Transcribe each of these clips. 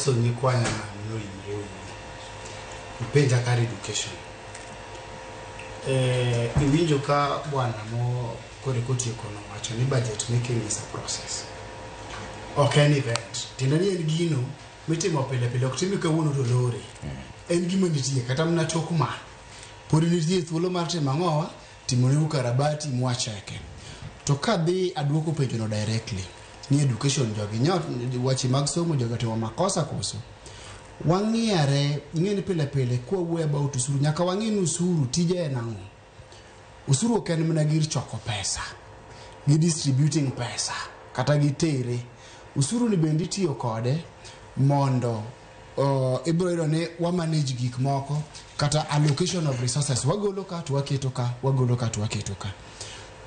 Amoso nyikwaya noimre uru. Ipenja kar education. Iwinjo ka bwana mo kore kotieko nowacho ni budget making is a process. Ok en event. Tiende ni en gino mitimo pile pile, ok time kawuono to lore. En gima nitie kata mana tok ma. Pod nitie thuolo mar timo ang'owa, timone ukarabati mwacheke. To kadhi aduoko penjono directly ni education jogi nyo weche mag somo jogi otimo makosa koso wang'iyare ing'e ni pile pile kwawuoyo about usuru nyaka wang'e ni usuru tije en ang'o usuru ok en mana gir choko pesa gi distributing pesa kata gi tere usuru ni bende itiyo kode mondo ibiro yudo ni wa manage gik moko kata allocation of resources wagolo ka to waketo ka wagolo ka to waketo ka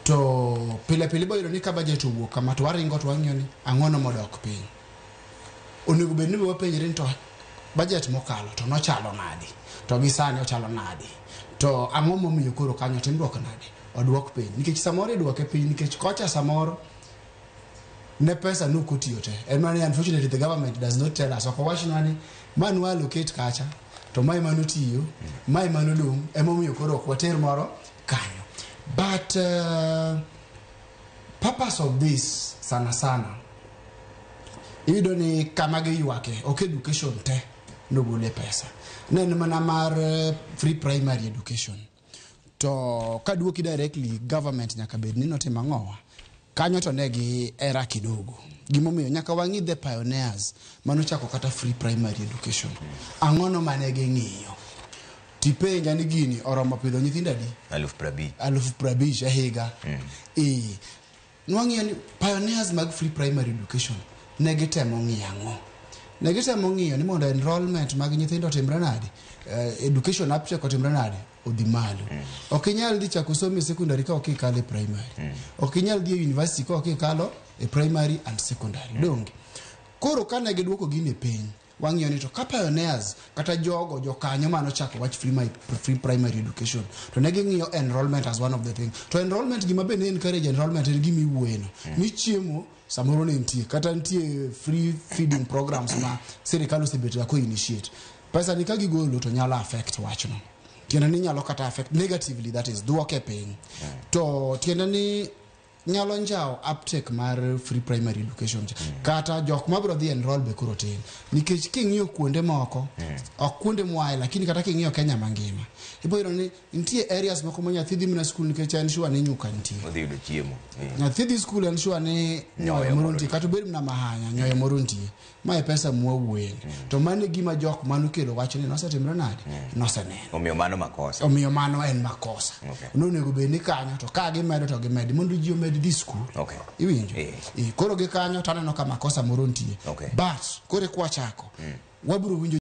to pile pile ibiro yudo ni ka budget owuok kama to waringo to wang'iyo ni ang'ono modok piny onego bed ni be wapenjre ni to budget mokalo to nochalo nadi to gi sani ochalo nadi to ang'o momiyo koro kanyo timruok nade oduok piny nikech samoro iduoke piny nikech kocha samoro ne pesa nok otiyo te en mana ni unfortunately the government does not tell us ok owachnwa ni ma nwa allocate kacha to mae manotiyo mae manodong' emomiyo koro ok water moro kanyo but purpose of this sana sana iyudo ni kama giywake ok education te nogole pesa ne en mana mar free primary education to kaduoki directly government nyaka bed ni notimo ang'owa kanyo to ne gi era kidogo gimomiyo nyaka wang'i the pioneers manochako kata free primary education ang'ono mane ging'iyo tipenja ni gini oromo pidho nyithindo adi 50,000. 50,000 e higa ee nwang'iyo ni pioneers mag free primary education ne gitemo ng'iyo ang'o ne gitemo ng'iyo ni mondo enrollment mag nyithindo otimre nade education uptake otimre nade odhi malo ok inyal dhi chako somo e secondary ka ok ikalo e primary ok inyal dhi e university ka ok ikalo e primary and secondary donge koro kane giduoko gini piny wang'iyo ni to ka pioneers kata jogo jokanyo manochako wach free primary education to ne ging'iyo enrollment as one of the thing to enrollment gima be ne encourage enrollment en gima iwuoyeno ni chiemo samoro ne nitie kata nitie free feeding programs ma sirikal osebet ga ko initiate pesa ni ka gigolo to nyalo affect wachno tiende ni nyalo kata affect negatively that is duoke piny to tiende ni nyalo njawo uptake mar free primary education cha kata jok mabiro dhi enroll be koro tin nikech king'iyo kuonde moko ok kuonde mwae lakini kata king'iyo Kenya mangima ibiro yudo ni nitie areas moko ma nyathi dhi mana skul nikech en sure ni nyuka nitie Odhi yudo chiemo. Nyathi dhi skul en sure ni nyoyo moro nitie kata obed mana mahanya nyoyo moro nitie mae pesa mwawuoyeni to mano e gima jok manokelo wachni nosetimre nade noseneno Omiyo mano makosa. omiyo mano en makosa nonego bed ni kanyo to ka gimedo to gimedi mondo ji omed dhi skul iwinjo koro gi kanyo to aneno ka makosa moro nitie but koro kwachako wabiro winjo.